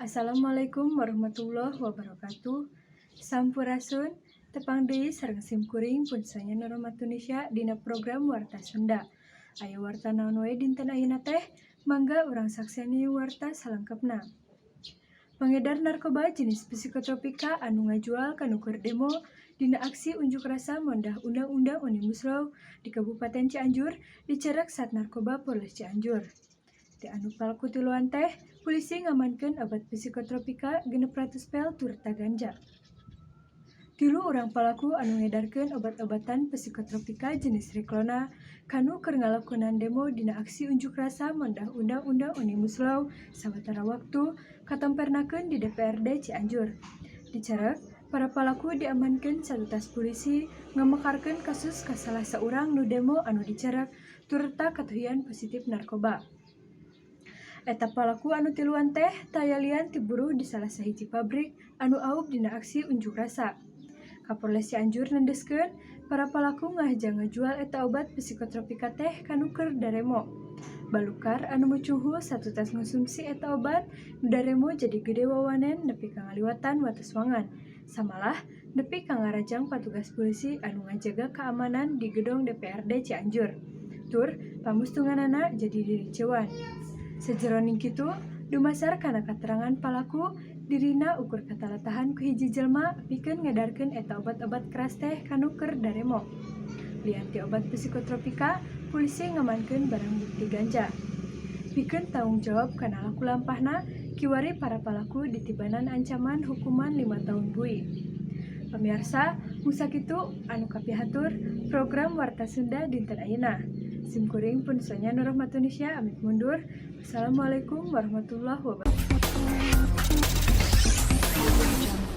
Assalamualaikum warahmatullahi wabarakatuh. Sampurasun, tepang deui sareng simkuring pun Sonya Nurrahmatunisya dina program Warta Sunda. Aya warta naon wae dinten ayeuna teh? Mangga urang saksian warta salengkepna. Pengedar narkoba jenis psikotropika anu ngajual ka nu keur demo dina aksi unjuk rasa mondah Undang-Undang Omnibus Law di Kabupaten Cianjur dicerek Sat Narkoba Polres Cianjur. Ti anu palaku tiluan teh, polisi ngamankeun obat psikotropika 600 pel turta ganja. Tilu urang palaku anu ngedarkeun obat-obatan psikotropika jenis Riklona kanu keur ngalakonan demo dina aksi unjuk rasa mondah Undang-Undang Omnibus Law sawatara waktu katompernakeun di DPRD Cianjur. Dicerek, para palaku diamankeun satutas polisi ngamekarkeun kasus ka salah saurang nu demo anu dicerek turta katuhian positif narkoba. Eta palaku anu tiluan teh taya lian ti buruh di salah sahiji pabrik anu aub dina aksi unjuk rasa. Kapolres Cianjur nendeskeun para palaku ngahaja ngajual eta obat psikotropika teh kanu keur daremo. Balukar anu mucunghul satutas ngonsumsi eta obat, nu daremo jadi gede wawanen nepi ka ngaliwatan wates wangan. Samalah nepi ka ngarajang patugas polisi anu ngajaga keamanan di gedong DPRD Cianjur. Tur pamustunganana jadi diriceuan. Sajeroning kitu, dumasar kana katerangan palaku, dirina ukur katalatahan ku hiji jelma pikeun ngedarkeun eta obat-obat keras teh kanu keur daremo. Lian ti obat psikotropika, polisi ngamankeun barang bukti ganja. Pikeun tanggung jawab kana laku lampahna, kiwari para palaku ditibanan ancaman hukuman 5 tahun bui. Pemirsa, mung sakitu anu kapihatur program Warta Sunda dinten ayeuna. Simkuring pun Sonya Nurrahmatunisya amit mundur. Assalamualaikum warahmatullahi wabarakatuh. Jungle.